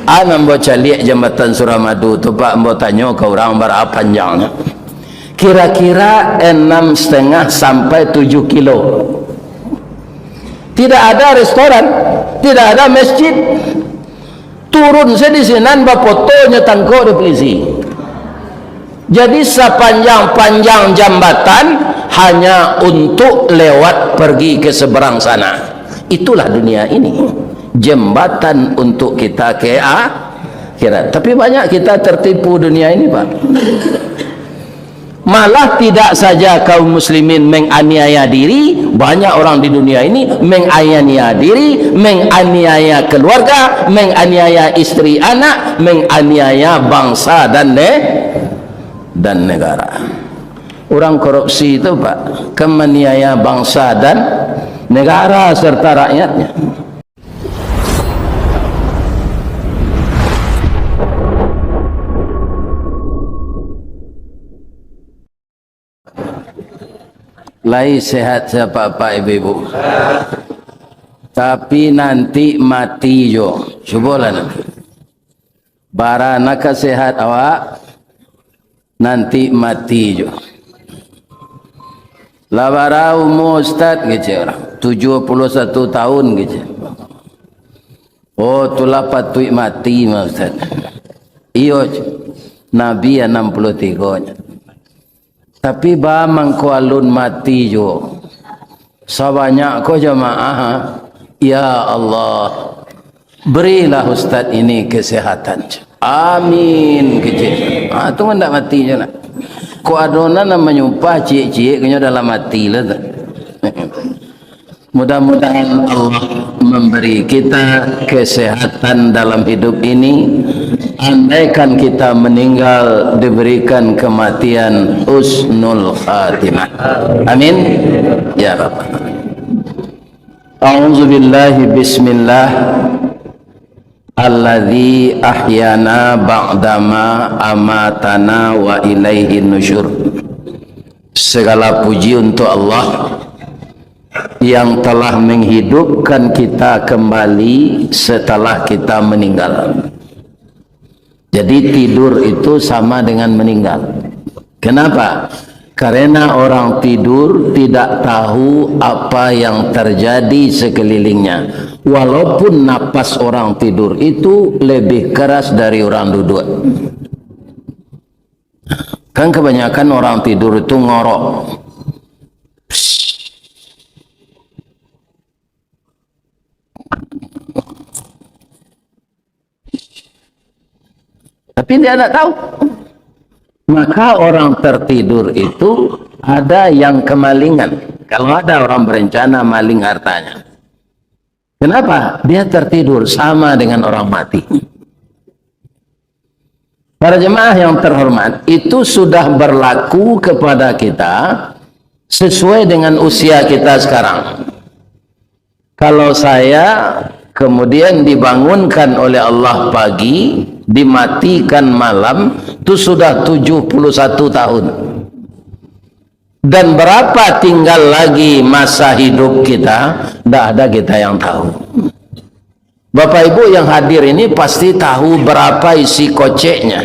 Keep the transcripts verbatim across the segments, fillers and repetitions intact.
An ambo caliak jambatan Suramadu tu, Pak, ambo tanyo ka urang bara panjangnyo. Kira-kira enam setengah sampai tujuh kilo. Tidak ada restoran, tidak ada masjid. Turun se di sinan, bafoto nyo tangkok dek polisi. Jadi, sapanjang-panjang jambatan hanya untuk lewat pergi ke seberang sana. Itulah dunia ini. Jembatan untuk kita ke akhirat. Tapi banyak kita tertipu dunia ini, Pak. Malah tidak saja kaum muslimin menganiaya diri, banyak orang di dunia ini menganiaya diri, menganiaya keluarga, menganiaya istri anak, menganiaya bangsa dan ne-, dan negara. Orang korupsi itu, Pak, kan maniaya bangsa dan negara serta rakyatnya. Lai sehat sapak-apak ibu-ibu. Tapi nanti mati jo. Cubolah nanti. Bara nan ka sehat awak, nanti mati jo. Lah bara umua Ustaz, kecek urang. Tujuah puluah satu tahun, kecek. Oh, tu lah patuik mati mah, Ustaz. Iyo, Nabi anam puluah tigo nyo. Tapi ba mangko alun mati juo. Sabanyak ko jamaah, ha? Ya Allah, berilah ustaz ini kesehatan. Amin, kecek. Ha, tu ndak mati juo nak. Kok ado nan manyumpah ciek-ciek, nyo dalam ati lah tu. Mudah-mudahan Allah memberi kita kesehatan dalam hidup ini. Andaikan kita meninggal, diberikan kematian husnul khatimah. Amin. Ya Rabbal Alamin. A'udzubillahi bismillah. Alladzi ahyana ba'dama amatana wa ilaihin nusyur. Segala puji untuk Allah yang telah menghidupkan kita kembali setelah kita meninggal. Jadi, tidur itu sama dengan meninggal. Kenapa? Karena orang tidur tidak tahu apa yang terjadi sekelilingnya. Walaupun napas orang tidur itu lebih keras dari orang duduk. Kan kebanyakan orang tidur itu ngorok. Tapi dia tidak tahu. Maka orang tertidur itu ada yang kemalingan. Kalau ada orang berencana maling hartanya. Kenapa? Dia tertidur sama dengan orang mati. Para jemaah yang terhormat, itu sudah berlaku kepada kita sesuai dengan usia kita sekarang. Kalau saya kemudian dibangunkan oleh Allah pagi, dimatikan malam, itu sudah tujuh puluh satu tahun. Dan berapa tinggal lagi masa hidup kita, ndak ada kita yang tahu. Bapak Ibu yang hadir ini pasti tahu berapa isi koceknya.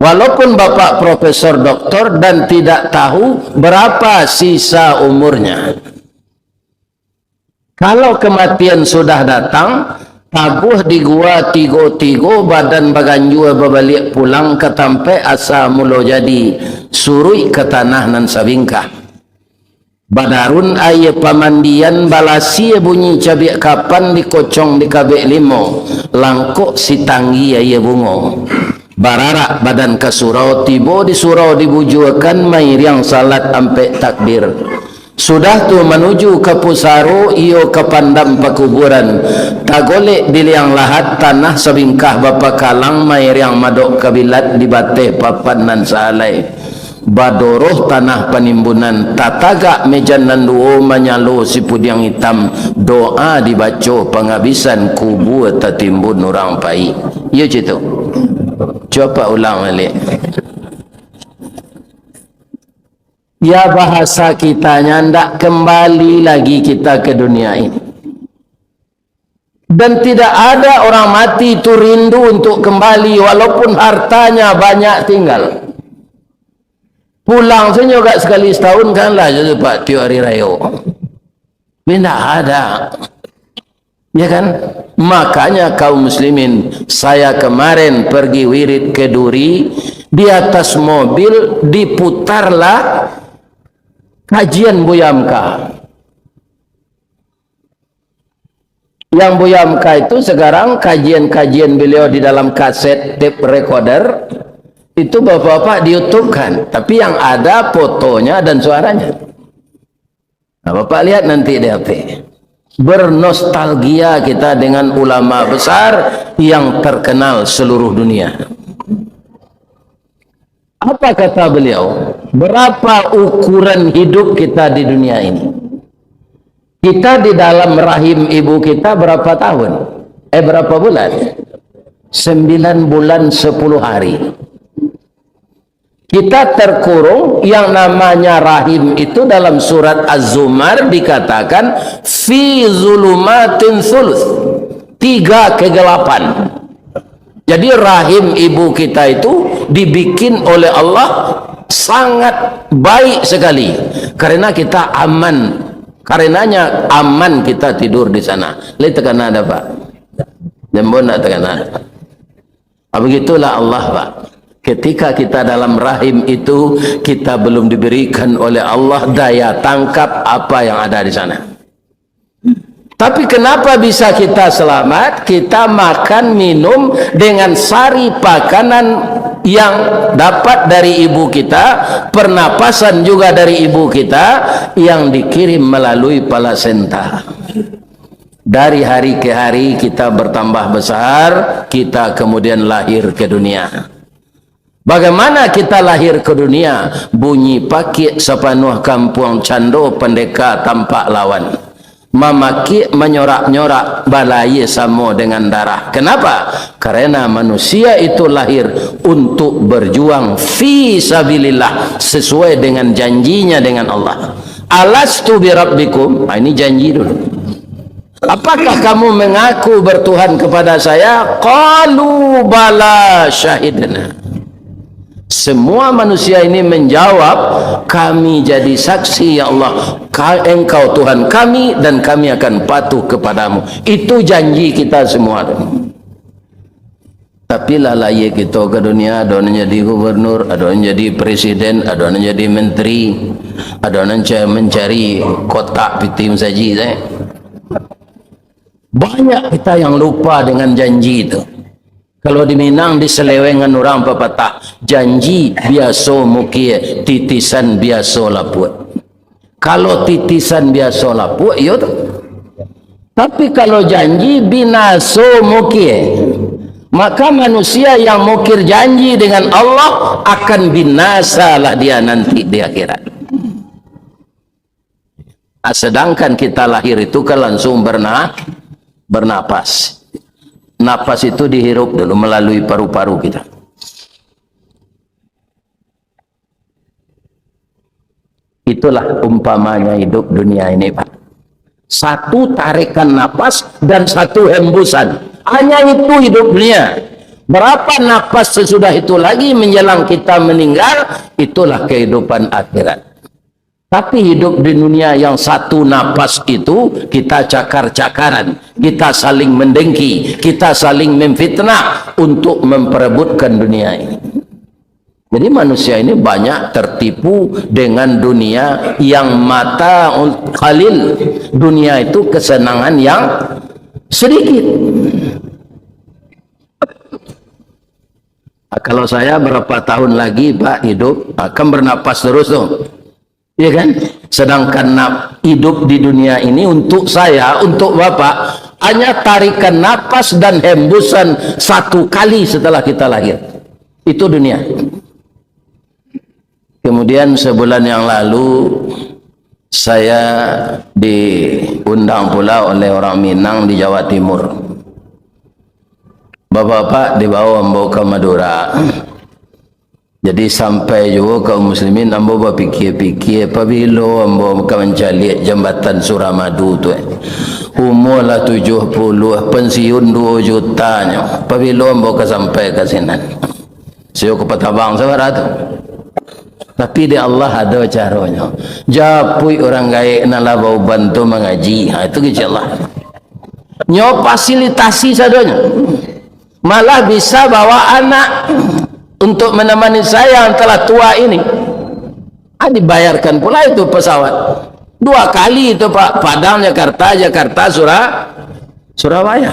Walaupun Bapak Profesor Doktor dan tidak tahu berapa sisa umurnya. Kalau kematian sudah datang, tabuah di gua tigo-tigo, badan baganjua babaliak pulang ka tampek asa mulo jadi, suruik ka tanah nan sabingkah. Badarun aia pamandian, balasia bunyi cabiak kapan, dikocong dikabek limo, langkok sitanggi aia bungo. Bararak badan ka surau, tibo di surau dibujuakan, mairiang salat ampek takbir. Sudah tu manuju ka pusaro, iyo ka pandam pakuburan. Tagolek di liang lahat, tanah sabingkah bapakalang, mairiang madok kabilat, di bateh papan nan saalai. Badoroh tanah panimbunan, tatagak mejan nan duo, manyalo sipudiang itam, doa dibaco pangabisan, kubua tatimbun urang pai. Iyo cito. Coba ulang baliak. Ya, bahasa kitanya, ndak kembali lagi kita ke dunia ini. Dan tidak ada orang mati itu rindu untuk kembali, walaupun hartanya banyak tinggal. Pulang sajo gak sekali setahun, kan lah, jadi pak tiok hari rayo. Indak ada. Ya kan? Makanya kaum muslimin, saya kemarin pergi wirid ke Duri, di atas mobil diputarlah kajian Buya Hamka. Yang Buya Hamka itu sekarang kajian-kajian beliau di dalam kaset tape recorder, itu bapak-bapak di YouTube kan, tapi yang ada fotonya dan suaranya. Nah, bapak lihat nanti di H P. Bernostalgia kita dengan ulama besar yang terkenal seluruh dunia. Apa kata beliau? Berapa ukuran hidup kita di dunia ini? Kita di dalam rahim ibu kita berapa tahun? Eh, berapa bulan? Sembilan bulan sepuluh hari. Kita terkurung, yang namanya rahim itu dalam surat Az-Zumar dikatakan, "Fi zulumatin sulus." Tiga kegelapan. Jadi rahim ibu kita itu dibikin oleh Allah sangat baik sekali. Karena kita aman. Karenanya aman kita tidur di sana. Lai takana dek Apak? Jambon ndak takana dek Apak? Ah, begitulah Allah, Pak. Ketika kita dalam rahim itu, kita belum diberikan oleh Allah daya tangkap apa yang ada di sana. Tapi kenapa bisa kita selamat? Kita makan, minum dengan sari pakanan yang dapat dari ibu kita, pernapasan juga dari ibu kita, yang dikirim melalui plasenta. Dari hari ke hari kita bertambah besar, kita kemudian lahir ke dunia. Bagaimana kita lahir ke dunia? Bunyi pakiak sapanuah kampuang, cando pandeka tampak lawan. Mamakiak manyorak-nyorak, balayia samo dengan darah. Kenapa? Karena manusia itu lahir untuk berjuang fi sabilillah, sesuai dengan janjinya dengan Allah. "Alastu birabbikum?" Ah, ini janji dulu. "Apakah kamu mengaku bertuhan kepada saya?" Qalu bala syahidna. Semua manusia ini menjawab, "Kami jadi saksi, ya Allah, ka-, Engkau Tuhan kami dan kami akan patuh kepadamu." Itu janji kita semua tu. Tapi lah lahia kito ka dunia, ado nan jadi gubernur, ado nan jadi presiden, ado nan jadi menteri, ado nan ca-, mancari kotak pitih masajik sajo. Banyak kita yang lupa dengan janji tu. Kalau di Minang, di Selewengan urang papatah, "Janji biaso mukia, titisan biaso lapuak." Kalau titisan biaso lapuak, iyo tu. Tapi kalau janji, binaso mukir. Maka manusia yang mukir janji dengan Allah akan binasa lah dia nanti di akhirat. Ah, sedangkan kita lahir itu kan langsung berna-, bernapas. Napas itu dihirup dulu melalui paru-paru kita. Itulah umpamanya hidup dunia ini, Pak. Satu tarikan napas dan satu hembusan. Hanya itu hidup dunia. Berapa napas sesudah itu lagi menjelang kita meninggal, itulah kehidupan akhirat. Tapi hidup di dunia yang satu napas itu, kita cakar-cakaran, kita saling mendengki, kita saling memfitnah untuk memperebutkan dunia ini. Jadi manusia ini banyak tertipu dengan dunia yang mataul qalil. Dunia itu kesenangan yang sedikit. Ah, kalau saya berapa tahun lagi, Pak, hidup, ah, kan bernapas terus tuh. Iya kan? Sedangkan nap-, hidup di dunia ini untuk saya, untuk Bapak, hanya tarikan napas dan hembusan satu kali setelah kita lahir. Itu dunia. Kemudian sebulan yang lalu, saya diundang pula oleh orang Minang di Jawa Timur. Bapak-bapak dibawa ambo ka Madura. Jadi, sampai juo kaum muslimin, ambo bapikia-pikia, pabilo ambo ka mancaliak jambatan Suramadu tu, eh. Umur lah tujuah puluah, pensiun duo juta nyo. Pabilo ambo ka sampai ka sinan? Sio ka Patabang sabara tu. Tapi di Allah ado caronyo. Japuik urang gaek nan lah bauban tu mangaji. Ha, itu kecek Allah. Nyo fasilitasi sadonyo. Malah bisa bawa anak untuk menemani saya yang telah tua ini. Ah, dibayarkan pula itu pesawat. Dua kali itu, Pak. Padang, Jakarta, Jakarta, Sura-, Surabaya.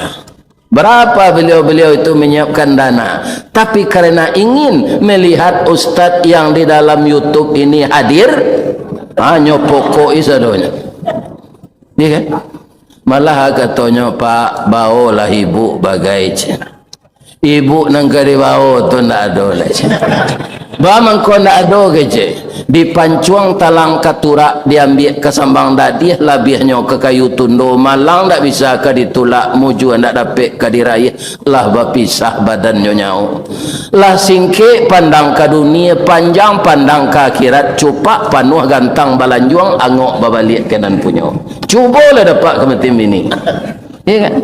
Berapa beliau-beliau itu menyiapkan dana. Tapi karena ingin melihat ustadz yang di dalam YouTube ini hadir, hanyo pokok sadonyo. Iya kan? Malah katonyo, "Pak, baolah ibu bagai," cek. "Ibu nan ka dibao tu ndak ado lai," cek. "Ba mangko ndak ado," kecek. "Dipancuang talang katurak, diambiak ka sambang dadiah, labiahnyo ka kayu tundo, malang ndak bisa ka ditulak, mujua ndak dapek ka diraiah, lah bapisah badannyo nyawa. Lah singkek pandang ka dunia, panjang pandang ka akhirat, cupak panuah gantang balanjuang, angok babaliak ka nan punyo." Cubolah dapek ka matin bini. Iya kan?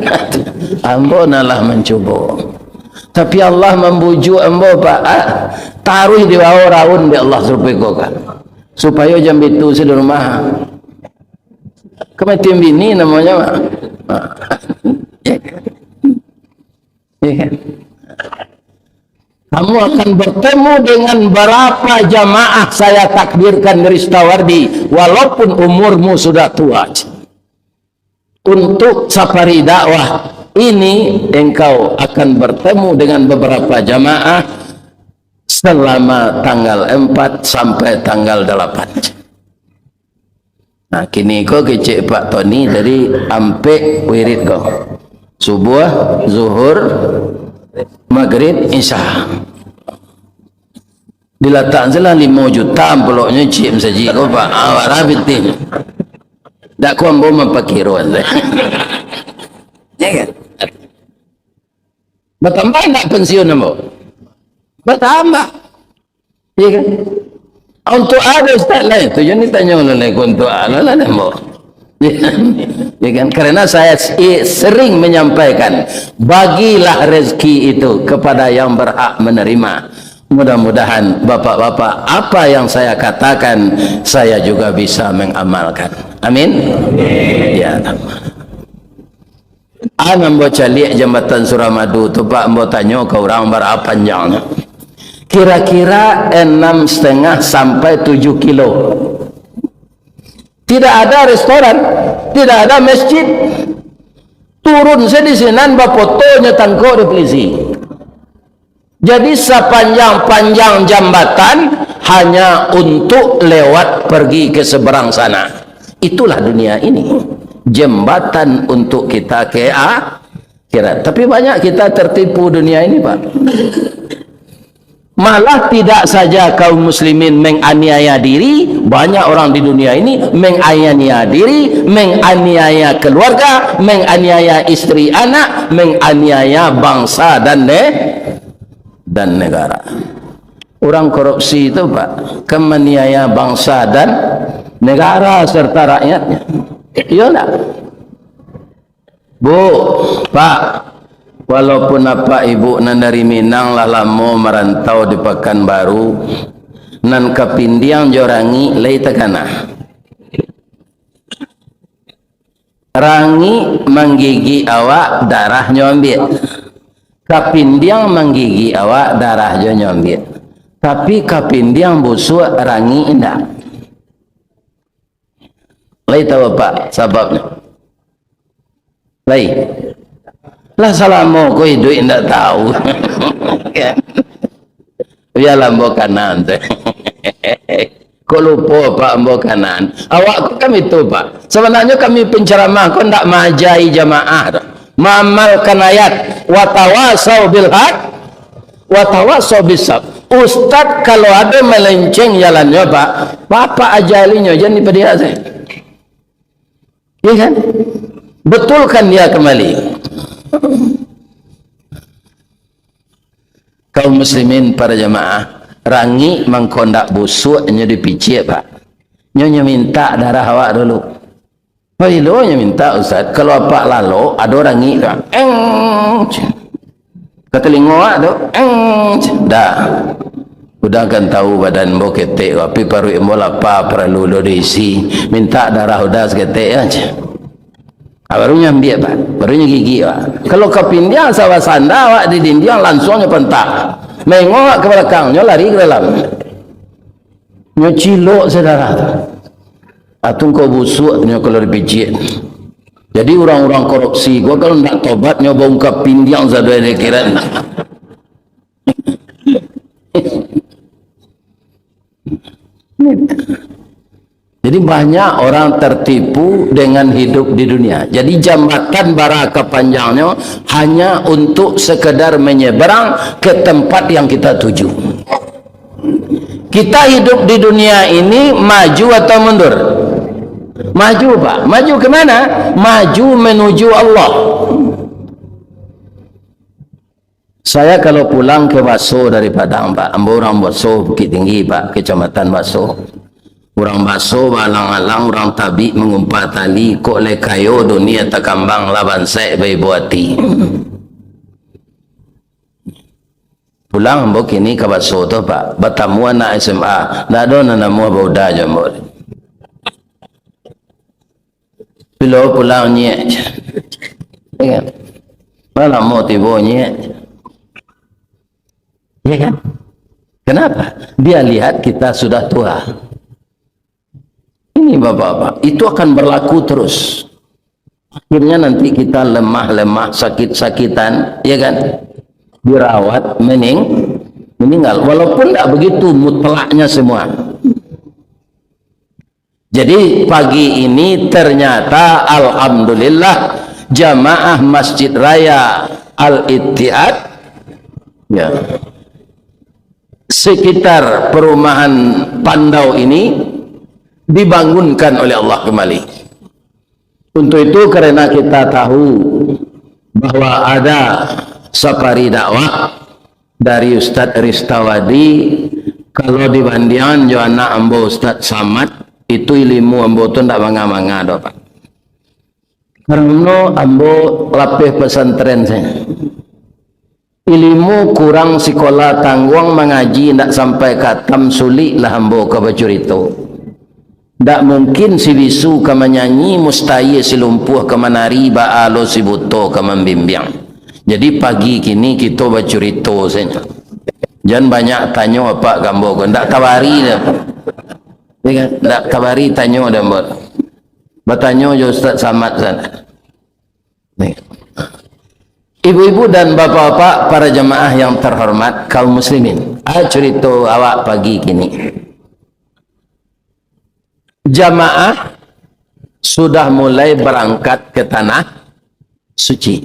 Ambo nan lah mancubo. Tapi Allah mambujuak ambo, Pak. Ah, taruih dibao raun dek Allah sarupo iko, kan. Supayo jam itu sudah rumah. Ka matin bini namonyo, Pak. Ah. Iya kan? Kamu akan bertemu dengan berapa jamaah saya takdirkan di Ristawardi, walaupun umurmu sudah tua. Untuk safari dakwah ini, engkau akan bertemu dengan beberapa jamaah selama tanggal empat sampai tanggal delapan. Nah, kini ko kecek Pak Tony tadi, ampek wirid ko. Subuh, zuhur, magrib, isya. Dilatak se lah limo juta amplopnyo, cik, masajik ko, Pak. Awak lah pitih. Dak ko ambo mampakiruan. Ya kan? Batambah ndak pensiun ambo? Batambah. Iya kan? Untuk ado ustaz lain tu, jadi tanyo lah lain, untuk ado lah ambo. Ya kan? Karena saya s-, i-, sering menyampaikan, bagilah rezeki itu kepada yang berhak menerima. Mudah-mudahan bapak-bapak, apa yang saya katakan, saya juga bisa mengamalkan. Amin. Ya Allah. An ambo caliak jambatan Suramadu tu, Pak, ambo tanyo ka urang bara panjangnyo. Kira-kira enam setengah sampai tujuh kilo. Tidak ada restoran, tidak ada masjid. Turun se di sinan, bafoto nyo tangkok di polisi. Jadi, sapanjang-panjang jambatan hanya untuk lewat pergi ke seberang sana. Itulah dunia ini. Jembatan untuk kita ke akhirat. Tapi banyak kita tertipu dunia ini, Pak. Malah tidak saja kaum muslimin menganiaya diri, banyak orang di dunia ini menganiaya diri, menganiaya keluarga, menganiaya istri anak, menganiaya bangsa dan ne-, dan negara. Urang korupsi tu, Pak, kan maniaya bangsa dan negara serta rakyatnya. Iyo ndak? Bu, Pak, walaupun apak ibu nan dari Minang lah lamo marantau di Pakanbaru, nan kapindiang jo rangik lai takana. Rangik manggigik awak, darahnyo ambiak. Kapindiang manggigik awak, darah jo nyo ambiak. Tapi kapindiang busuak, rangik indak. Lai tahu apak sababnyo? Lai. Lah salamo ko iduik indak tahu. Bialah ambo kanan tu. Kok lupo, Pak, ambo kanan? Awak ko kan itu, Pak. Sabananyo kami penceramah ko ndak maajai jamaah tu. Maamalkan ayat, "Watawasau bil haq, watawasau bis sabr." Ustaz kalau ado melenceng jalannyo, Pak, Bapak ajalinyo, jan dipadiak sajo. Iya kan? Betulkan dia kembali. Kaum muslimin, para jamaah, rangik mangko ndak busuak nyo dipiciak, Pak. Nyo, nyo mintak darah awak dulu. Pailonyo mintak, Ustaz, kalau apak lalok, ado rangik tu, eng, ka talingo awak tu, eng, dah. Udah kan tahu badan ambo ketek, tapi paruik ambo lapa, paralu lo diisi, mintak darah udah saketek aja. Ah, baru nyo ambiak, Pak. Baru nyo gigik, Pak. Kalau kapindiang sawa sanda awak di dindiang, lansuang nyo pantak. Maingok ka balakang, nyo lari ka dalam. Nyo cilok, saudara. Atungko busuak nyo kalau dipijik. Jadi urang-urang korupsi ko kalau ndak tobat, nyo baungkap pindiang sadonyo di akhirat. Jadi banyak orang tertipu dengan hidup di dunia. Jadi jambatan bara ka panjangnyo hanya untuk sekedar menyeberang ke tempat yang kita tuju. Kita hidup di dunia ini maju atau mundur? Maju, Pak. Maju ke mana? Maju menuju Allah. Saya kalau pulang ke Baso dari Padang, Pak, ambo urang Baso, Bukit Tinggi, Pak, Kecamatan Baso. Urang Baso baalang-alang, urang Tabik mangumpa tali, kok lai kayo dunia takambang, lah bansaik baibo ati. Pulang ambo kini ka Baso tu, Pak, batamu anak S M A, ndak ado nan namuah bauda jo ambo. Bilo pulang nyiak. Ya kan? Malam mau tibo nyiak. Ya kan? Kenapa? Dia lihat kita sudah tua. Ini bapak-bapak, itu akan berlaku terus. Akhirnya nanti kita lemah-lemah, sakit-sakitan, ya kan? Dirawat, mening-, meninggal. Walaupun tidak begitu mutlaknya semua. Jadi pagi ini ternyata alhamdulillah jamaah Masjid Raya Al-Ittihad, ya, sekitar perumahan Pandau ini dibangunkan oleh Allah kembali. Untuk itu, karena kita tahu bahwa ada safari dakwah dari Ustaz Ristawadi, kalau dibandingan jo anak ambo Ustaz Samad, itu ilimu ambo tu ndak manga-manga doh, Pak. Karano ambo lapeh pesantren sajo. Ilimu kurang, sikola tangguang, mangaji ndak sampai katam, sulik lah ambo ka bacurito. Ndak mungkin si bisu ka manyanyi, mustahil si lumpuah ka manari, baa lo si buto ka mambimbiang. Jadi pagi kini kito bacurito sajo. Jan banyak tanyo apak ka ambo ko, ndak tabari doh. Ya kan? Ndak tabari tanyo doh ambo. Batanyo jo Ustaz Samad sajo. Nih. Ibu-ibu dan bapak-bapak, para jamaah yang terhormat, kaum muslimin. Ah, curito awak pagi kini. Jamaah sudah mulai berangkat ke tanah suci.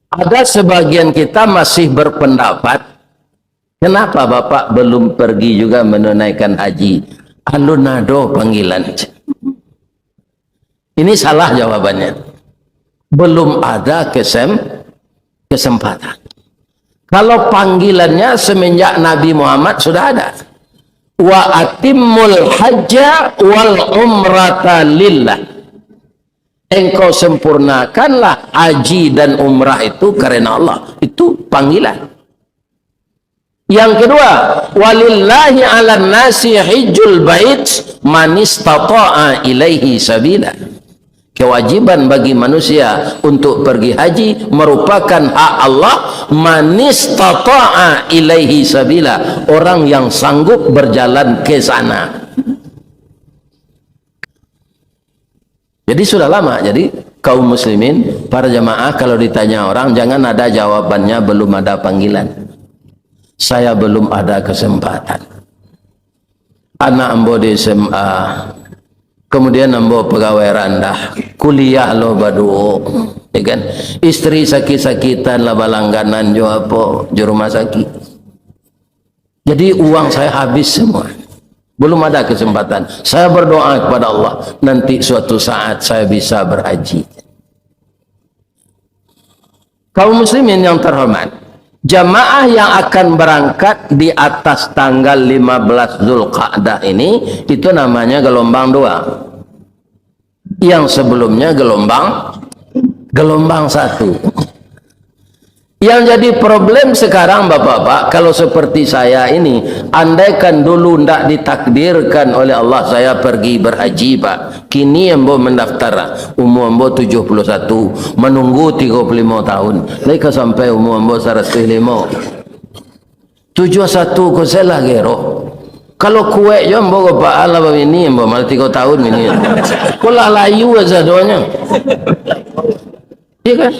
Ada sebagian kita masih berpendapat, kenapa Bapak belum pergi juga menunaikan haji? Alun ado panggilan. Ini salah jawabannya. Belum ada kesem-, kesempatan. Kalau panggilannya semenjak Nabi Muhammad sudah ada. "Wa atimmul hajja wal umrata lillah." Engkau sempurnakanlah haji dan umrah itu karena Allah. Itu panggilan. Yang kedua, "Walillahi 'alan nasi hijjul bait man istata'a ilaihi sabila." Kewajiban bagi manusia untuk pergi haji merupakan hak Allah, "man istata'a ilaihi sabila", orang yang sanggup berjalan ke sana. Jadi sudah lama. Jadi kaum muslimin, para jamaah, kalau ditanya orang, jangan ada jawabannya, "Belum ada panggilan. Saya belum ada kesempatan. Anak ambo di S M A, kemudian ambo pegawai randah, kuliah lo baduo, ya kan? Istri sakit-sakitan lah balangganan jo apo, jo rumah sakit." Jadi uang saya habis semua. Belum ada kesempatan. Saya berdoa kepada Allah, nanti suatu saat saya bisa berhaji. Kaum muslimin yang terhormat, jamaah yang akan berangkat di atas tanggal lima belas Zulqa'dah ini, itu namanya gelombang dua. Yang sebelumnya gelombang, gelombang satu. Yang jadi problem sekarang, Bapak-bapak, kalau seperti saya ini, andaikan dulu ndak ditakdirkan oleh Allah saya pergi berhaji, Pak, kini ambo mendaftar, umur ambo tujuh puluh satu, menunggu tiga puluh lima tahun, lai ka sampai umur ambo saratus limo. Tujuh satu ko salah gero. Kalau kuek jo ambo ko, Pak, alah babini ambo, malah tiga tahun ini. Ko lah layu sadonyo. Iya kan?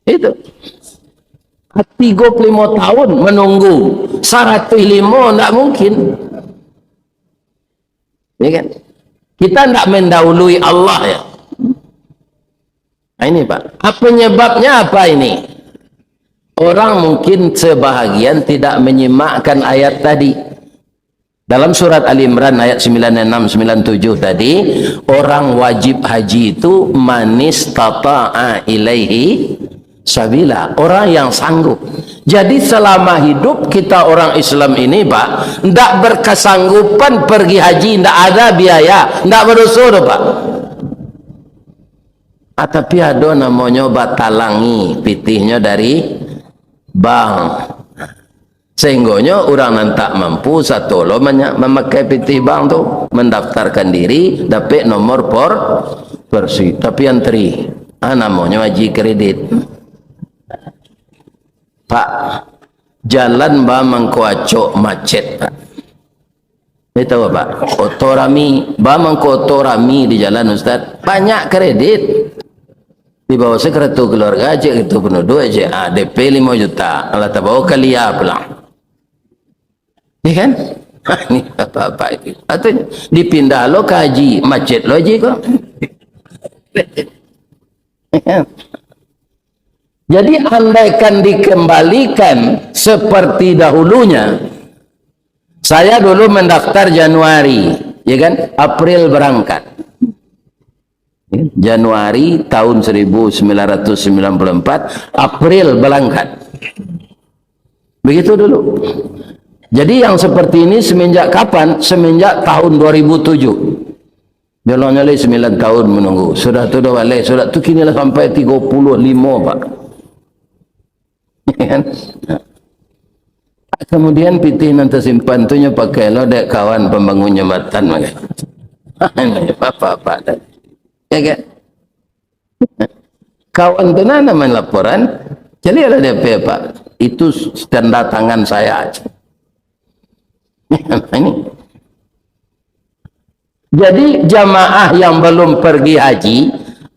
Itu. Tiga puluh lima tahun menunggu, saratus lima ndak mungkin. Ya kan? Kita ndak mendahului Allah, ya. Nah, ini, Pak. Apa penyebabnya apa ini? Orang mungkin sebahagian tidak menyimakkan ayat tadi. Dalam surat Ali Imran ayat sembilan enam, sembilan tujuh tadi, orang wajib haji itu manistata'a ilaihi sabila, orang yang sanggup. Jadi, selama hidup kita orang Islam ini, Pak, ndak berkesanggupan pergi haji, ndak ada biaya, ndak berdosa doh, Pak. Ah, tapi ado namonyo batalangi pitihnyo dari bank. Sehinggonyo urang nan tak mampu sato lo manya-, mamakai pitih bank tu, mendaftarkan diri, dapek nomor por-, porsi, tapi antri. Ah, namonyo haji kredit. Pak, jalan ba mangko acok macet, Pak. Dia tahu, Pak? Oto rami, ba mangko oto rami di jalan, Ustaz. Banyak kredit. Dibawa se kartu keluarga, cek kartu penduduk, cek, ah, D P lima juta. Alah tabawa kalia pulang. Iya kan? Ini apa-apa itu. Atau dipindah lo ka haji, macet lo haji ko. Jadi, andaikan dikembalikan seperti dahulunya, saya dulu mendaftar Januari, ya kan? April berangkat. Januari tahun seribu sembilan ratus sembilan puluh empat, April berangkat. Begitu dulu. Jadi, yang seperti ini semenjak kapan? Semenjak tahun dua ribu tujuh. Jalannyo lai sembilan tahun menunggu. Sudah tu dah baleh. Sudah tu kini lah sampai tiga puluh lima, Pak. Kan? Kemudian pitih nan tersimpan tu nyo pakai lo dek kawan pembangun jambatan, maka. Apa-apa dah. Ya kan? Kawan tu nah, nah, main laporan, caliaklah D P, Pak. Itu tanda tangan saya. Ini. Jadi, jamaah yang belum pergi haji,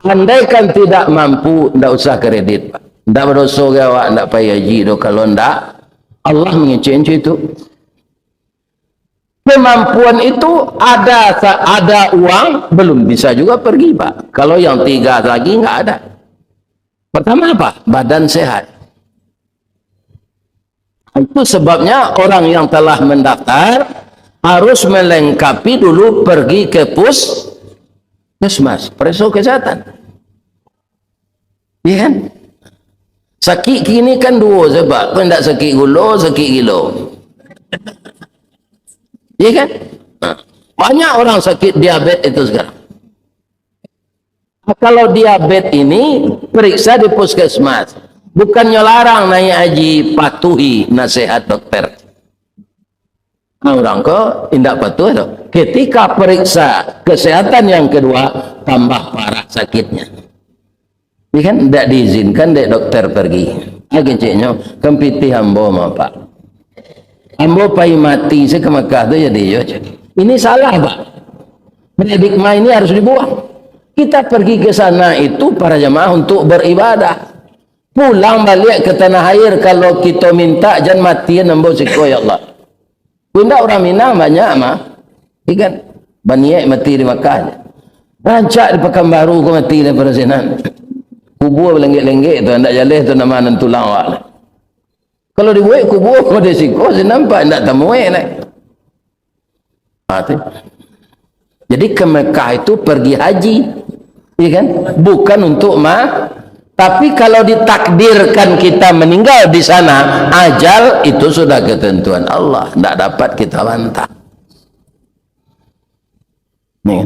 andaikan tidak mampu, ndak usah kredit, Pak. Ndak berdosa ke awak, ndak pai haji doh, kalau ndak, Allah mengecek-ngecek itu. Kemampuan itu ada, sa-, ada uang, belum bisa juga pergi, Pak. Kalau yang tiga lagi, nggak ada. Pertama apa? Badan sehat. Itu sebabnya orang yang telah mendaftar harus melengkapi dulu pergi ke puskesmas, periksa kesehatan. Iya kan? Sakik kini kan duo sebab, kok ndak sakik gulo, sakik gilo. Iya kan? Nah, banyak orang sakit diabetes itu sekarang. Nah, kalau diabetes ini, periksa di puskesmas. Bukannyo larang naik haji, patuhi nasihat dokter. Nah, urang ko indak patuh tu. Ketika periksa kesehatan yang kedua, tambah parah sakitnya. Iya kan? Ndak diizinkan dek dokter pergi. Ah, keceknyo, kan pitih ambo mah, Pak. Ambo pai mati se ka Makkah tu jadi yo. Ini salah, Pak. Paradigma ini harus dibuang. Kita pergi ke sana itu para jamaah untuk beribadah. Pulang baliak ke tanah air, kalau kito minta, jan matian ambo siko, ya Allah. Indak, urang Minang banyak mah. Ikan baniaik mati di Makkah. Rancak di Pakanbaru ko mati daripada sinan. Kubua balenggek-lenggek tu, ndak jaleh tu nama nan tulang awak. Kalau dibuek kubua model siko, sinan nampak ndak tamuek nai. Ha, tu. Jadi, ke Mekah itu pergi haji, ya kan? Bukan untuk ma-, tapi kalau ditakdirkan kita meninggal di sana, ajal itu sudah ketentuan Allah, ndak dapat kita bantah. Nih.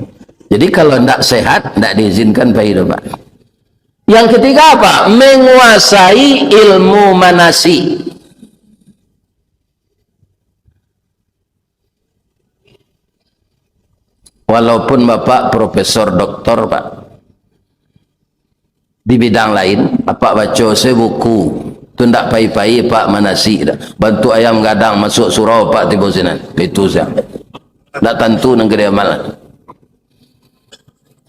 Jadi kalau ndak sehat, ndak diizinkan pai doh, Pak. Yang ketiga apa? Menguasai ilmu manasik. Walaupun Bapak profesor doktor, Pak, di bidang lain, Apak baco se buku, tu ndak pai-pai Apak manasik dah. Bantuak ayam gadang masuak surau, Apak tibo sinan. Itu sajo. Ndak tantu nan ka diamal.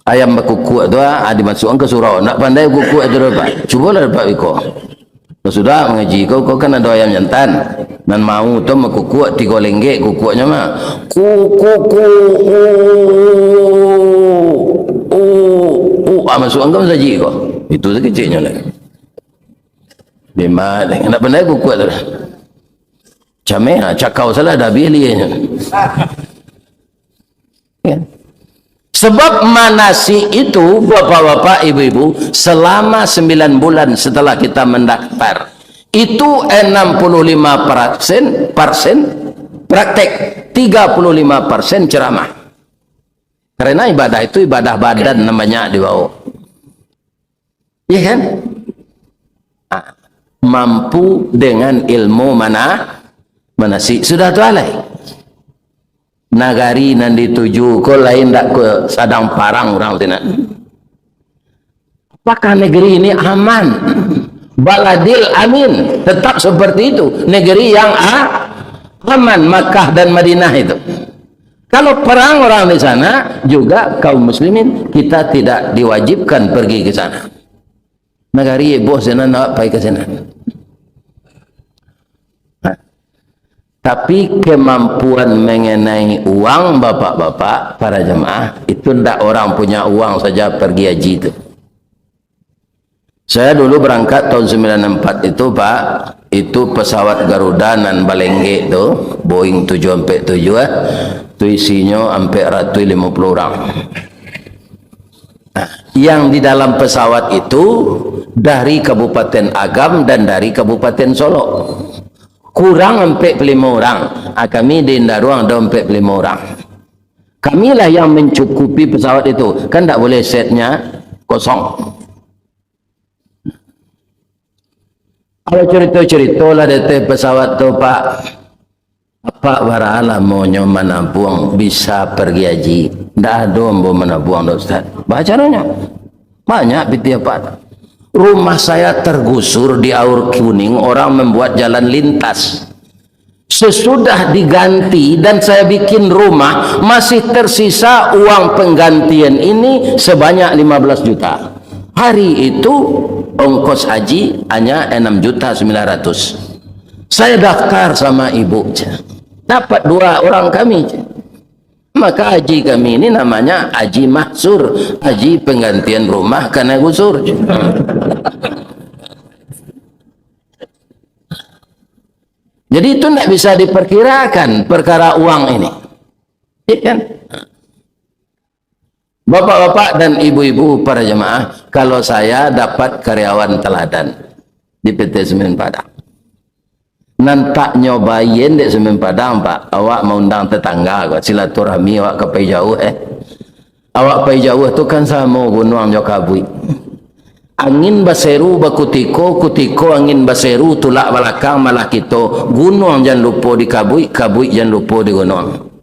Ayam bakukuak tu, ah, dimasuakan ka surau. Ndak pandai kukuak tu, Pak. Cubolah, Pak, biko. Sudah mangaji, kau, kau kan ado ayam jantan. Nan mau tu bakukuak tigo lenggek kukuaknyo mah. Ku, ku, ku, u, u, u. Ah, masuakan ka masajik ko. Itu sakeceknyo lah. Memang, ndak pandai kukuak tu lah. Cameh, ah, cakau salah, dah abih lienyo. Ya. Sebab manasik itu, bapak-bapak, ibu-ibu, selama sembilan bulan setelah kita mendaftar, itu enam puluh lima persen, persen praktek, tiga puluh lima persen ceramah. Karena ibadah itu ibadah badan, nan banyak dibawa. Iya kan? Ah, mampu dengan ilmu mana, manasik. Sudah tu alai. Nagari nan dituju ko lain dak ko sadang parang urang sinan. Apakah negeri ini aman? Baladil amin. Tetap seperti itu. Negeri yang a-, aman, Makkah dan Madinah itu. Kalau perang orang di sana, juga kaum muslimin, kita tidak diwajibkan pergi ke sana. Nagari heboh sinan, awak pai ka sinan. Nah, tapi kemampuan mengenai uang, bapak-bapak, para jemaah, itu ndak orang punya uang saja pergi haji tu. Saya dulu berangkat tahun sembilan empat itu, Pak, itu pesawat Garuda nan balenggek tu, Boeing tujuh ampek tujuh, eh, tu isinyo ampek ratuih limo puluh urang. Nah, yang di dalam pesawat itu dari Kabupaten Agam dan dari Kabupaten Solok. Kurang ampek puluah limo urang. Ah, kami di Indaruang ado ampek puluah limo urang. Kamilah yang mencukupi pesawat itu. Kan ndak boleh setnya kosong. Kalau cerita-cerita lah di ateh pesawat tu, Pak. Apak bara lamonyo manabuang bisa pergi haji? Ndak ado ambo manabuang doh, Ustaz. Baa caronyo? Banyak pitih apak. Rumah saya tergusur di Aur Kuning, orang membuat jalan lintas. Sesudah diganti dan saya bikin rumah, masih tersisa uang penggantian ini sebanyak lima belas juta. Hari itu ongkos haji hanya enam juta sembilan ratus. Saya daftar sama ibu, cek. Dapat dua orang kami, cek. Maka haji kami ini namanya haji mahsur, haji penggantian rumah karena gusur, cek. Jadi itu ndak bisa diperkirakan perkara uang ini. Iya kan? Bapak-bapak dan ibu-ibu para jemaah, kalau saya dapat karyawan teladan di P T Semen Padang. Nan tak nyobain dek Semen Padang, Pak, awak maundang tetangga ko, silaturahmi awak ka pai jauh, eh. Awak pai jauh tu kan samo gunuang jo kabuik. Angin baseru bakutiko, kutiko angin baseru tulak balakang malah kito. Gunuang jan lupo di kabuik, kabuik jan lupo di gunuang.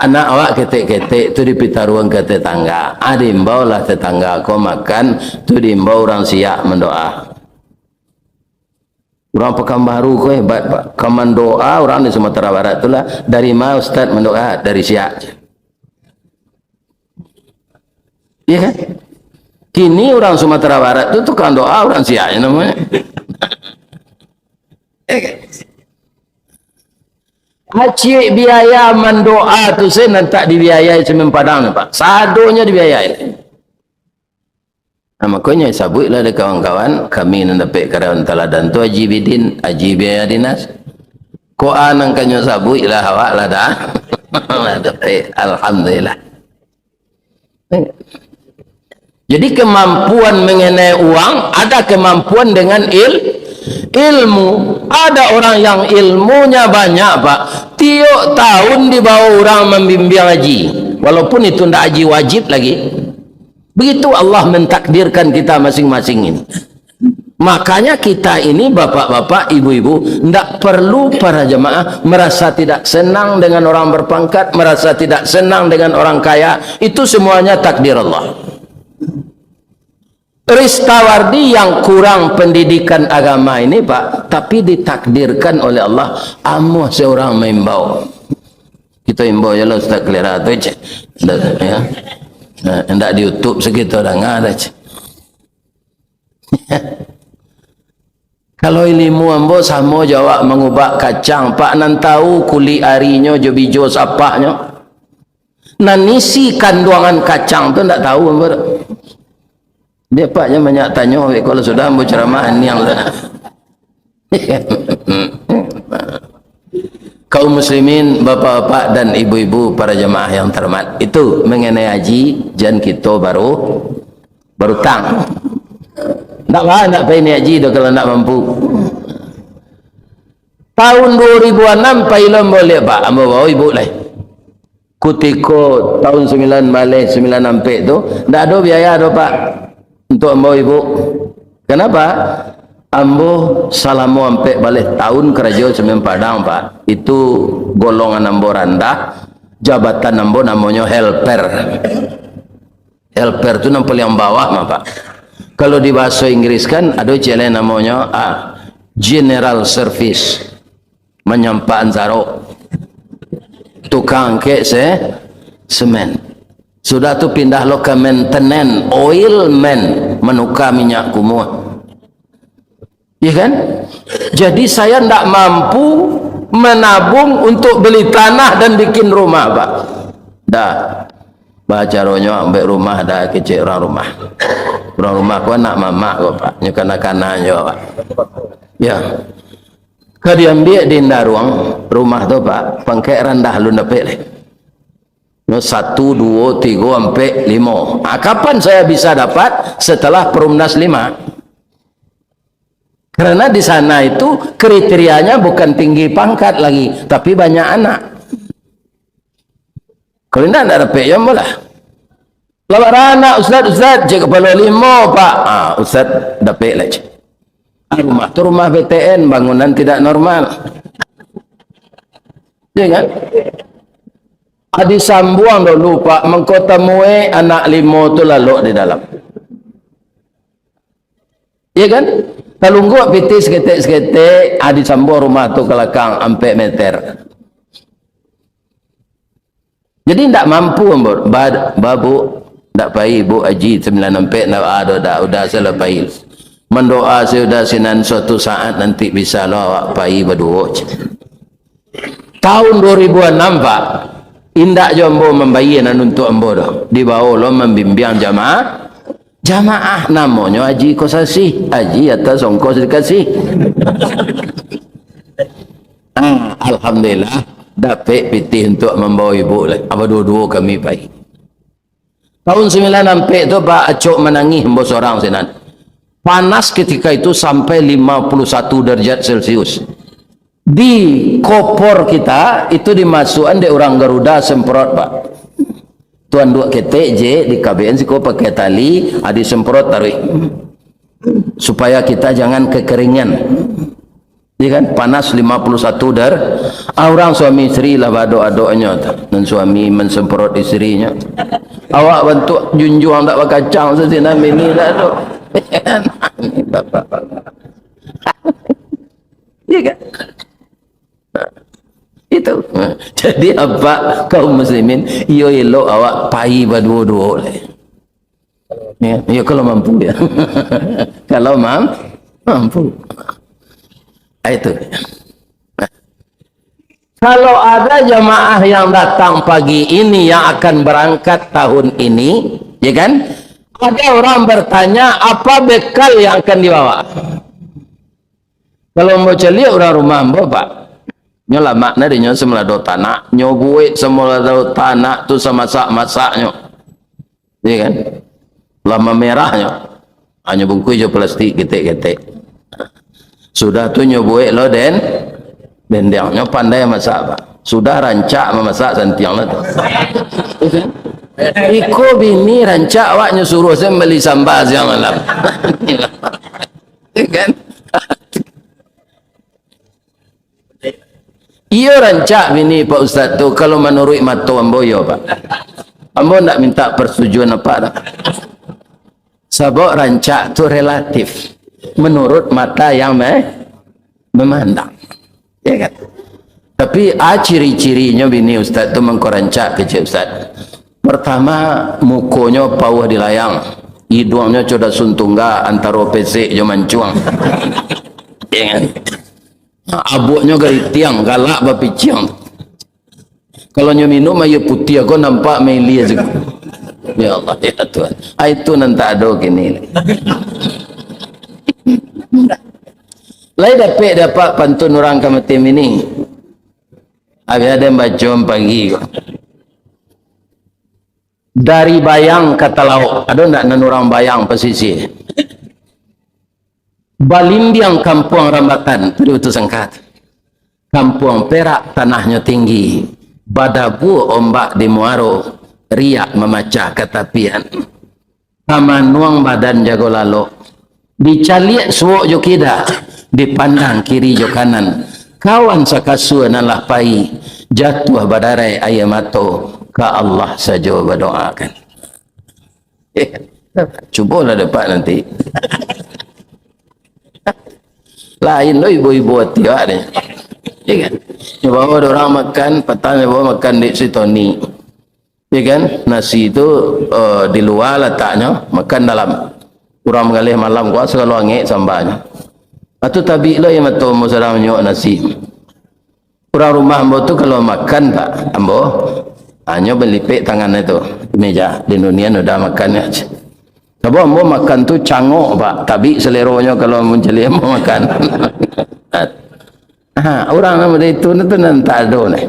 Anak awak ketek-ketek tu dipitaruang ka tetangga. Ah, diimbaulah tetangga ko makan, tu diimbau urang Siak mandoa. Urang Pakanbaru ko hebat, Pak. Ka mandoa urang di Sumatera Barat tu lah, dari ma Ustaz mandoa? Dari Siak. Iya kan? Kini urang Sumatera Barat tu tukang doa urang Siak namonyo. Iya kan? Acik biaya mandoa tu se nan tak dibiayai Semen Padang tu, Pak. Sadonyo dibiayai. Nah, makonyo sabuiklah dek kawan-kawan, kami nan dapek karyawan taladan tu, Haji Bidin, Haji Biaya Dinas. Ko a nan kanyo sabuiklah awak lah dah. Lah dapek, alhamdulillah. Jadi kemampuan mengenai uang, ada kemampuan dengan il-, ilmu. Ada orang yang ilmunya banyak, Pak. Tiok tahun dibawa urang mambimbiang haji. Walaupun itu ndak aji wajib lagi. Begitu Allah mentakdirkan kita masing-masing ini. Makanya kita ini, bapak-bapak, ibu-ibu, ndak perlu para jemaah merasa tidak senang dengan orang berpangkat, merasa tidak senang dengan orang kaya. Itu semuanya takdir Allah. Ristawardi yang kurang pendidikan agama ini, Pak, tapi ditakdirkan oleh Allah, amuah seorang maimbau. Kita imbau je lah Ustaz Kelera tu, cek. Ndak, ya. Nah, ndak di YouTube segitu danga dah, cek. Kalau ilimu ambo samo jo awak mangubak kacang, Pak, nan tahu kulik arinyo jo bijo sapahnyo. Nan isi kanduangan kacang tu ndak tahu ambo tu. Dia Pak je banyak tanyo, kalau sudah ambo ceramah aniang tu. Kaum muslimin, bapak-bapak dan ibu-ibu, para jamaah yang terhormat, itu mengenai haji, jan kito baru barutang. Ndak ba, ndak pai ni haji tu kalau ndak mampu. Tahun dua ribu anam pai lo ambo liak, Pak, ambo bawa ibu lai. Kutiko tahun sembilan baleh, sembilan ampek tu, ndak ado biaya doh, Pak, untuk ambo ibu. Kenapa? Ambo salamo ampek baleh tahun karajo Semen Padang, Pak. Itu golongan ambo randah, jabatan ambo namonyo helper. Helper tu nan paliang bawah mah, Pak. Kalau di bahaso Inggris kan, ado ciek lai namonyo, ah, general service. Manyampakan sarok. Tukang angkek se-, semen. Sudah tu pindah lo ka maintenance, oil man, manuka minyak kumuah. Iya kan? Jadi saya ndak mampu menabung untuk beli tanah dan bikin rumah, Pak. Dah. Bacaronyo ambek rumah dah kecek urang rumah. Urang rumah ko anak mamak ko, Pak. Nyo kana-kana nyo, Pak. Ya. Ka diambiak di Indaruang rumah tu, Pak, pangkek randah alun dapek lai. Nyo satu, duo, tigo, ampek, limo. Ah, kapan saya bisa dapat? Setelah Perumnas lima. Karena di sana itu kriterianya bukan tinggi pangkat lagi, tapi banyak anak. Kalau indak, ndak dapek yo ambo lah. Lah bara anak, Ustaz, Ustaz, cek kapalo limo, Pak. Ah, Ustaz dapek lah, cek. Ah, rumah tu rumah B T N, bangunan tidak normal. Ya kan? Ah, disambuang dulu, Pak, mangko tamuek anak limo tu lalok di dalam. Ya kan? Talungguak pitih saketek-saketek, ah, disambuang rumah tu ka lakang ampek meter. Jadi, ndak mampu, ambo, ba-, ba, Bu, ndak pai, Bu, haji sambilan ampek, ndak ado, dak, udah salah pai. Mandoa sudah sinan, suatu saat nanti bisa lo awak pai baduo, cek. Tahun dua ribu anam, Pak, indak jo ambo mambayia nan untuak ambo doh. Dibawo lo mambimbiang jamaah, jamaah namonyo Haji Kosasih, haji atas ongkos dikasih. Ah, alhamdulillah, dapek pitih untuak mambawo ibu lai. Apa duo-duo kami pai. Tahun sambilan ampek tu, Pak, acok manangih ambo sorang sinan. Panas ketika itu sampai lima puluh satu derajat Celcius. Di kopor kita itu dimasuakan dek urang Garuda semprot, Pak. Tu anduak ketek je, dikabekan siko pakai tali, ah, disemprot taruih. Supaya kita jangan kekeringan. Ya kan? Panas lima puluh satu dar-, ah, urang suami isteri lah baadok-adoknyo tu. Nan suami mansemprot isterinyo. Awak bantuak junjuang tak bakacang, sasinan bini tak tu. Iya kan? Itu. Jadi, apa, kaum muslimin, iyo elok awak pai baduo-duo lai. Ya, ya, kalau mampu, ya. Kalau mam-, mampu. Ah, itu. Kalau ada jamaah yang datang pagi ini yang akan berangkat tahun ini, ya kan? Ada orang bertanya, apa bekal yang akan dibawa? Kalau ambo caliak urang rumah ambo, Pak, nyo lamak nah dinyo samulado tanak, nyo buek samulado tanak tu samasak-masaknyo. Iya kan? Lah mamerahnyo. Hanyo bungkuih jo plastik ketek-ketek. Sudah tu nyo buek lo den-, dendeng. Nyo pandai masak, Pak. Sudah rancak mamasak santiang lah tu. Iko bini rancak awaknyo suruah sen bali samba siang malam. Kan? Iyo rancak bini Pak Ustaz tu, kalau manuruik mato ambo iyo, Pak. Ambo ndak minta persetujuan apak dah. Sabab rancak tu relatif. Menurut mata yang me-, memandang. Ya kan? Tapi, ah, ciri-cirinyo bini Ustaz tu mangko rancak kecek Ustaz. Pertama, mukonyo pauah dilayang. Iduangnyo coda suntunggak antaro pesek jo mancuang. Ya kan? Ha, abuaknyo garitiang, galak bapiciang. Kalau nyo minum aia putiah ko nampak meli aja. Ya Allah, ya Tuhan. Ah, itu nan tak ado kini. Lai dapek dapat pantun urang ka mati mini. Abih ado yang baco pagi ko. Dari Bayang ka Talaok. Ado ndak nan urang Bayang pasisia? Balimbiang kampuang Rambatan, tadi batusangka. Kampuang Perak tanahnyo tinggi, badabua ombak di muaro, riak mamacah ka tapian. Tamanuang badan jago lalok, dicaliak suok jo kida, dipandang kiri jo kanan. Kawan sakasua nan lah pai, jatuah badarai aia mato, ka Allah sajo badoakan. Eh, cubolah dapat nanti. Lain lo ibo-ibo ati awak ni. Ya kan? Nyo bawa urang makan, patang nyo bawa makan di si Toni. Ya kan? Nasi tu, eh, di lua lataknyo, makan dalam. Urang manggaleh malam, kuaso kalau angek sambanyo. Atu tabik lo yang mato ambo sadang manyuak nasi. Urang rumah ambo tu kalau makan, Pak, ambo hanyo balipek tangan tu di meja, di nunian udah makan aja. Sabab ambo makan tu cangok, Pak, tabik saleronyo kalau mancaliak ambo makan. Ha, urang nan model itu tu nan tak ado neh.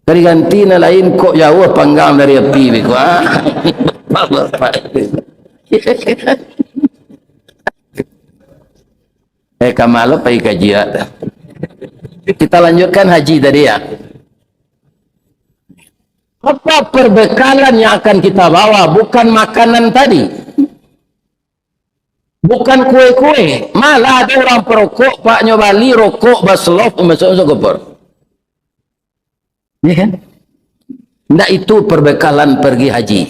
Ka diganti nan lain, kok jauah panggang dari api beko, ha? Eh, ka ma lo pai kaji, ya. Kita lanjutkan haji tadi, ya. Apa perbekalan yang akan kita bawa? Bukan makanan tadi. Bukan kue-kue. Malah ada orang perokok, paknyo bali rokok baselop, masuk-masuk kupur. Ya kan? Ndak itu perbekalan pergi haji.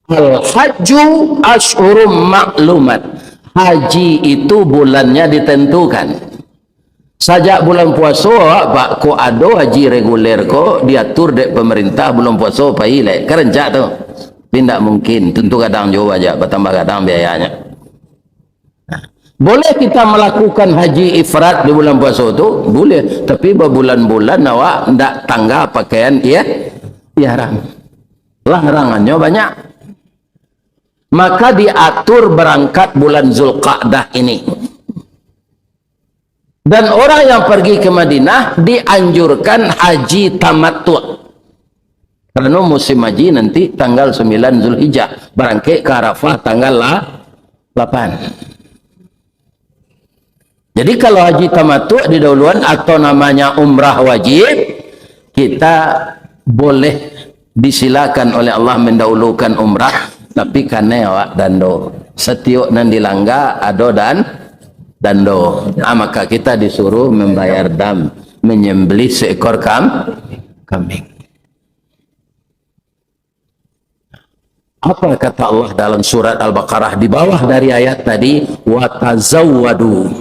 Al-hajju asyhurum ma'lumat. Haji itu bulannya ditentukan. Sajak bulan puaso, awak, Pak, kok ado haji reguler ko diatur dek pemerintah bulan puaso pai lek. Kan rancak tu. Tapi ndak mungkin, tentu gadang juo aja, batambah gadang biayanyo. Nah, boleh kita melakukan haji ifrad di bulan puaso tu? Boleh. Tapi babulan-bulan awak ndak tangga pakaian, iya, ihram. Larangannyo banyak. Maka diatur berangkat bulan Zulqa'dah ini. Dan orang yang pergi ke Madinah dianjurkan haji tamattu'. Karena musim haji nanti tanggal sembilan Zulhijjah, barangkek ka Arafah tanggal la-, lapan. Jadi kalau haji tamattu' didahuluan atau namanya umrah wajib, kita boleh disilakan oleh Allah mendahulukan umrah, tapi kanai awak dando. Satiok nan dilangga ado dan dando. Ah, maka kita disuruh membayar dam, menyembelih seekor kam-, kambing. Apa kata Allah dalam surat Al-Baqarah di bawah dari ayat tadi? "Wa tazawwadu."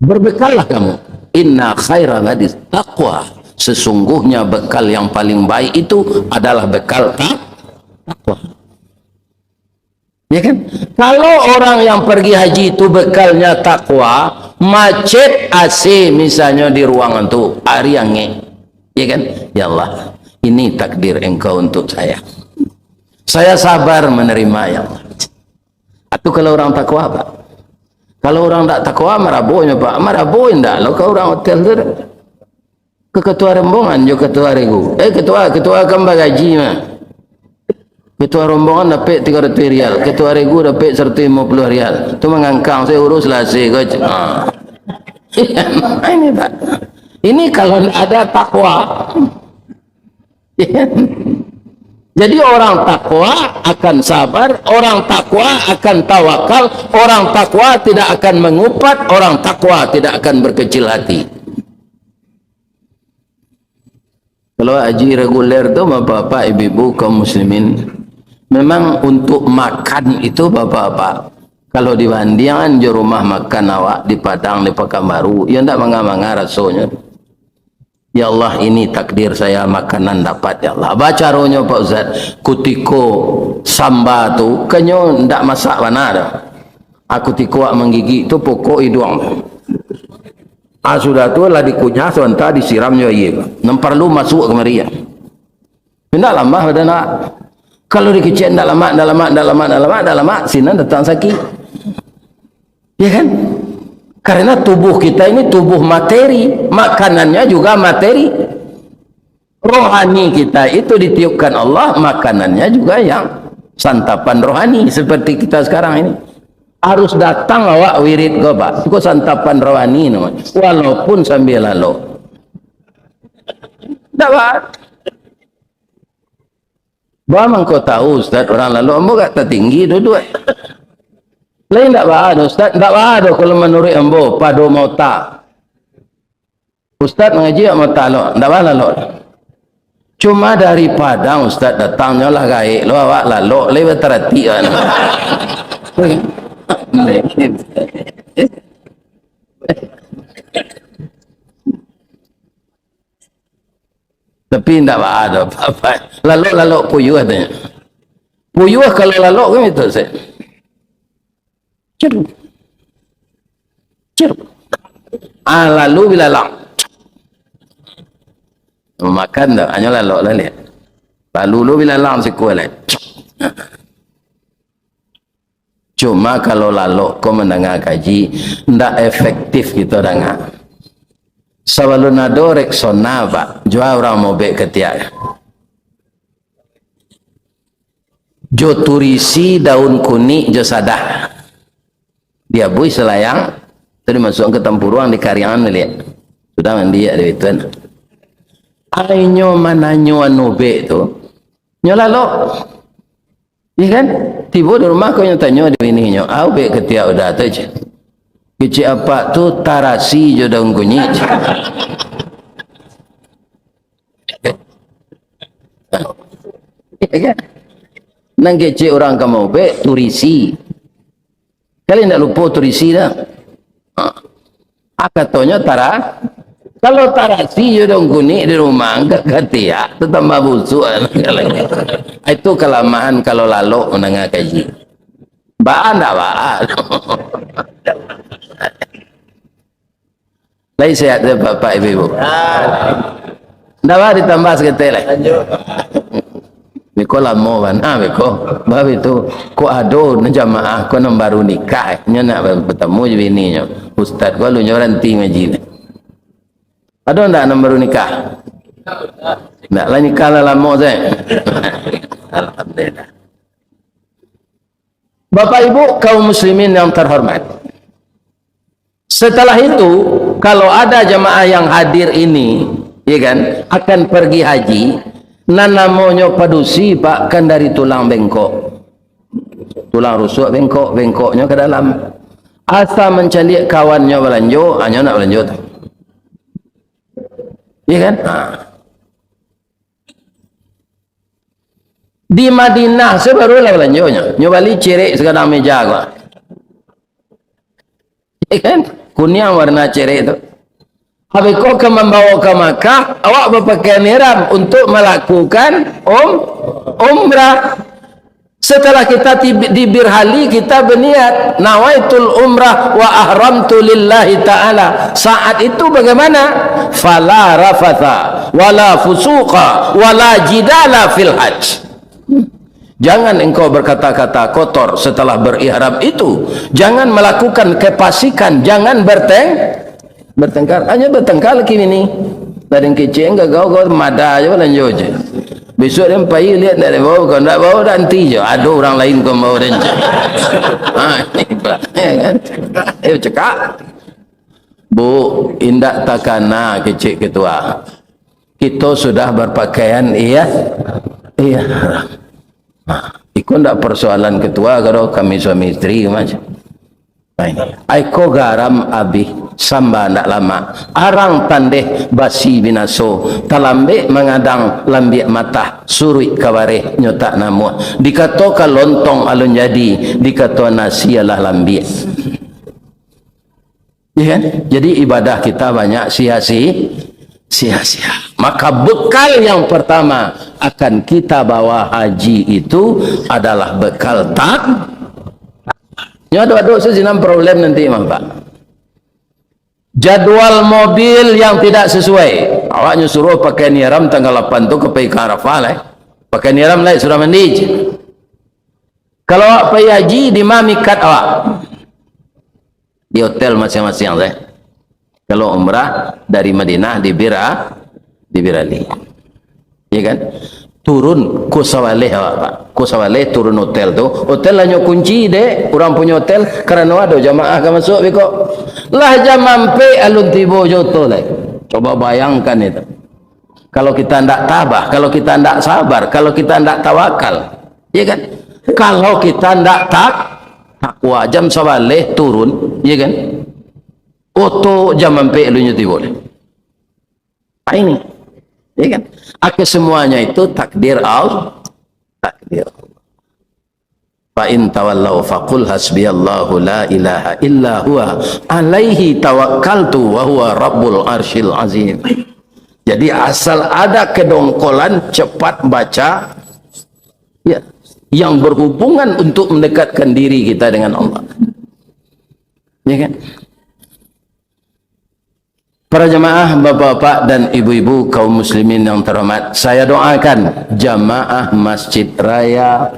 Berbekallah kamu. "Inna khairal hadis taqwa." Sesungguhnya bekal yang paling baik itu adalah bekal ta-, takwa. Ya kan? Kalau orang yang pergi haji itu bekalnya takwa, macet A C misalnya di ruangan tu, ari angek. Ya kan? "Ya Allah, ini takdir Engkau untuk saya. Saya sabar menerima, ya Allah." Atau kalau orang takwa, Pak. Kalau orang tak takwa, marabonyo, Pak. Marabo indak lo ka orang hotel tu dah. Ke ketua rombongan jo ketua regu. Eh, ketua, ketua kan bagaji mah. Ketua rombongan dapek tiga ratus rial, ketua regu dapek seratus lima puluh rial. Tu mangangkang, saya urus lah, saya ko. Ha. Ini, Pak. Ini kalau ndak ada takwa. Jadi orang takwa akan sabar, orang takwa akan tawakal, orang takwa tidak akan mengupat, orang takwa tidak akan berkecil hati. Kalau haji reguler tu, bapak-bapak, ibu-ibu, kaum muslimin, memang untuk makan itu, bapak-bapak, kalau dibandingkan jo rumah makan awak di Padang, di Pakanbaru, ya ndak manga-manga rasonyo. Ya Allah, ini takdir saya, makanan dapat, ya Allah. Apa caronyo, Pak Ustaz? Kutiko samba tu, kanyo ndak masak bana doh. Ah, kutiko awak manggigik tu, pokok iduang tu. Ah, sudah tu lah dikunyah, sabanta disiram jo aia. Nan paralu masuak kamari, ya. Indak lamah badan awak. Kalau dikecek, ndak lamak, ndak lamak, ndak lamak, ndak lamak, ndak lamak, sinan datang sakik. Ya kan? Karena tubuh kita ini tubuh materi, makanannya juga materi. Rohani kita itu ditiupkan Allah, makanannya juga yang santapan rohani, seperti kita sekarang ini. Harus datang awak wirid ko, Pak. Ko santapan rohani namanya. Walaupun sambil lalok. Ndak, Pak. Ba mangko tahu, Ustaz, urang lalok, ambo agak tatinggi duduak. Lain ndak baa doh, Ustaz, ndak baa doh kalau manuruik ambo, pado maota. Ustaz mangaji awak maota lo, ndak baa lalok. Cuma dari Padang Ustaz datang, nyo lah gaek lo, awak lalok, lai bataratik awak. Tapi ndak baa doh, apa-apa. Lalok-lalok puyuah tu. Puyuah kalau lalok kan itu, Ustaz. Cer. Cer. Ah, lalu bilalang. Makan tu, hanyo lalok lah liek. Lalu lu bilalang siko lah. Cuma kalau lalok ko mandanga kaji, ndak efektif kito danga. Sabalun ado Rexona, Pak, jua urang maubek katiak. Jo turisi, daun kunik, jo sadah. Diabuih salayang, tu dimasuakan ka tampuruang, dikariangan baliak. Sudah mandi, ado itu kan. Ai nyo mananyo anu ubek tu, nyo lalok. Iya kan? Tibo di rumah, ko nyo tanyo di bininyo, "Ah, ubek katiak uda tu," cek. Kecek apak tu tarasi jo daun kunyik, cek. Iya kan? Nan kecek urang ka maubek, turisi. Kalian ndak lupo turisi dah. Ha. Ah, katonyo tara-, kalau tarasi jo daun kunik di rumah, angkat katiak, tu tambah busuak. Itu kalamahan kalau lalok mandanga kaji. Baa ndak baa. Lai sehat tu, Bapak, Ibu-ibu? Ndak baa, ditambah saketek lai. Beko lamo bana, beko. Bab itu, kok ado nan jamaah, kok nan baru nikah, nyo nak batamu jo bininyo. Ustaz ko alun nyo baranti ngaji ni. Ado ndak nan baru nikah? Ndak lah, nikah lah lamo sajo. Alhamdulillah. Bapak Ibu kaum muslimin yang terhormat, setelah itu, kalau ada jamaah yang hadir ini, ya kan, akan pergi haji, nan namonyo padusi, Pak, kan dari tulang bengkok. Tulang rusuk bengkok, bengkoknyo ka dalam. Asa mancaliak kawannyo balanjo, hanyo nak balanjo tu. Ya kan? Ha. Di Madinah se baru lah balanjonyo. Nyo bali cirek sagadang meja ko. Ya kan? Kuniang warna cirek tu. Habis ko ka mambawa ka Makkah, awak bapakaian ihram untuk malakukan um-, umrah. Setelah kita tib-, di Birhali, kita berniat, "Nawaitul umrah wa ahramtu lillahi ta'ala." Saat itu bagaimana? "Fala rafatha, wala fusuqa, wala jidala fil hajj." Jangan engkau berkata-kata kotor setelah berihram itu. Jangan melakukan kefasikan, jangan berteng-, bertengkar. Hanyo bertengkar laki bini. Ladang kecek, gagau, gagau, mada aja balanjo je. Besok dia pai lihat ndak ada bawa, kau ndak bawa, dah anti je. Ada orang lain kau bawa dan je. Ha, ini pula. Ya kan? Eh, cekak. Bu, indak takana kecek ketua. Kito sudah berpakaian, iya, iya. Nah, iko ndak persoalan ketua, kalau kami suami isteri macam. Nah, ini. Aiko garam abih, samba ndak lamak. Arang tandeh basi binaso, talambek mangadang lambiak matah, suruik ka bareh nyo tak namuah. Dikato ka lontong alun jadi, dikato nasi alah lambiak. Ya kan? Jadi ibadah kita banyak sia-si-, sia-sia. Maka bekal yang pertama akan kita bawa haji itu adalah bekal tak. Nyo ado-ado sajo nan problem nanti mah, Pak. Jadwal mobil yang tidak sesuai. Awaknyo suruh pakai ihram tanggal lapan tu ka pai ka Arafah lah. Pakai ihram lah, sudah mandi. Kalau awak pai haji, di ma mikat awak? Di hotel masing-masing, saya. Kalau umrah dari Madinah di Bira-, di Birali. Ya kan? Turun ko Sabaleh awak, Pak. Ko Sabaleh turun hotel tu. Hotel lah nyo kunci dek urang punyo hotel, karano ado jamaah ka masuk beko. Lah jam ampek alun tibo jo tu lai. Coba bayangkan itu. Kalau kita ndak tabah, kalau kita ndak sabar, kalau kita ndak tawakal, ya kan? Kalau kita ndak tak-, takwa, jam Sabaleh turun, ya kan? Oto jam ampek alun nyo tibo lai. Ah, ini, ya kan? Ake semuanya itu takdir Allah, takdir Allah. Fa in tawallau faqul hasbiyallahu la ilaha illa huwa alaihi tawakkaltu wa huwa rabbul arsyil azim. Jadi asal ada kedongkolan, cepat baca, ya, yang berhubungan untuk mendekatkan diri kita dengan Allah. Ya kan? Para jamaah, bapak-bapak dan ibu-ibu, kaum muslimin yang terhormat, saya doakan jamaah Masjid Raya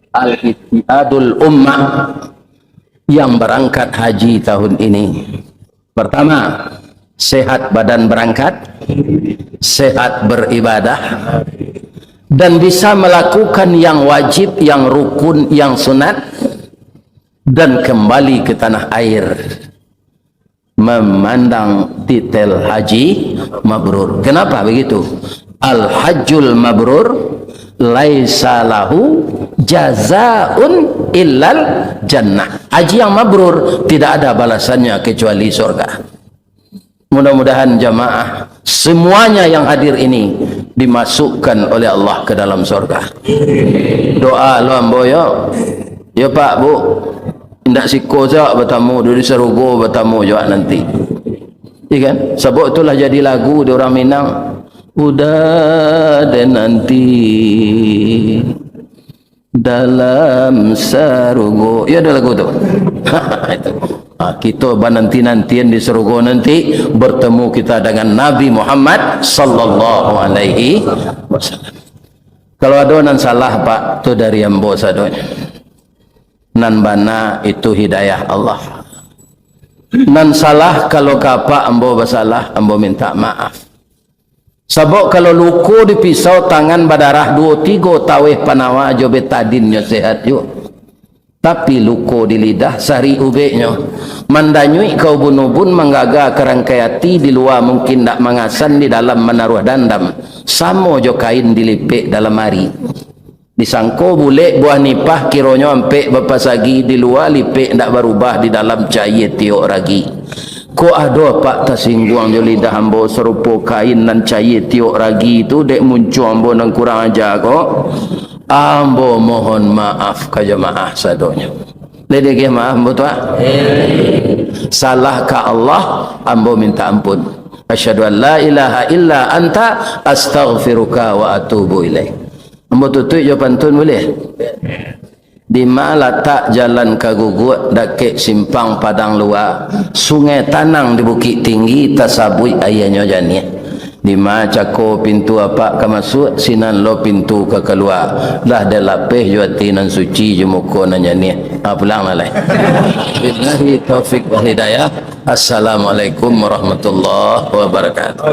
Al-Ittihadul Ummah yang berangkat haji tahun ini. Pertama, sehat badan berangkat, sehat beribadah, dan bisa melakukan yang wajib, yang rukun, yang sunat, dan kembali ke tanah air. Memandang titel haji mabrur. Kenapa begitu? Al-hajjul mabrur laisa lahu jazaun illal jannah. Haji yang mabrur tidak ada balasannya kecuali surga. Mudah-mudahan jamaah semuanya yang hadir ini dimasukkan oleh Allah ke dalam surga. Doa lo ambo yo. Yo Pak, Bu. Indak siko sajo batamu, di sarugo batamu jo nanti. Iya kan? Sabab itulah jadi lagu di urang Minang. Udah deh nanti dalam sarugo. Ya ada lagu tu. Itu. Ah, kita bananti-nantian di sarugo nanti bertemu kita dengan Nabi Muhammad sallallahu alaihi wasallam. Kalau ada nan salah, Pak, tu dari ambo sadonyo. Nan bana itu hidayah Allah. Nan salah, kalau ka Apak ambo basalah, ambo minta maaf. Sabab kalau luko di pisau, tangan badarah, duo tigo taweh panawa jo betadin nyo sehat juo. Tapi luko di lidah, sari ubeknyo, mandanyuik ka ubun-ubun, manggaga ka rangkai ati, di lua mungkin ndak mangasan, di dalam manaruah dandam, samo jo kain dilipek dalam ari. Disangko bulek buah nipah, kironyo ampek bapasagi, di lua lipek ndak barubah, di dalam cayie tiok ragi. Kok ado Apak tasingguang jo lidah ambo sarupo kain nan cayie tiok ragi tu, dek muncuang ambo nan kurang aja ko? Ambo mohon maaf ka jamaah sadonyo. Lai diagiah maaf ambo tu, ah? Salah ka Allah, ambo minta ampun. Asyhadu an la ilaha illa anta, astaghfiruka wa atubu ilaik. Ambo tutuik jo pantun, buliah? Di ma latak jalan ka Guguak, dakek simpang Padang Lua, Sungai Tanang di Bukik Tinggi, tasabuik aianyo janiah. Di ma cako pintu Apak ka masuak, sinan lo pintu ka kalua. Lah dilapeh jo ati nan suci, jo muko nan janiah. Ha, pulang lah lai. Billahi taufik wal hidayah. Assalamualaikum warahmatullahi wabarakatuh.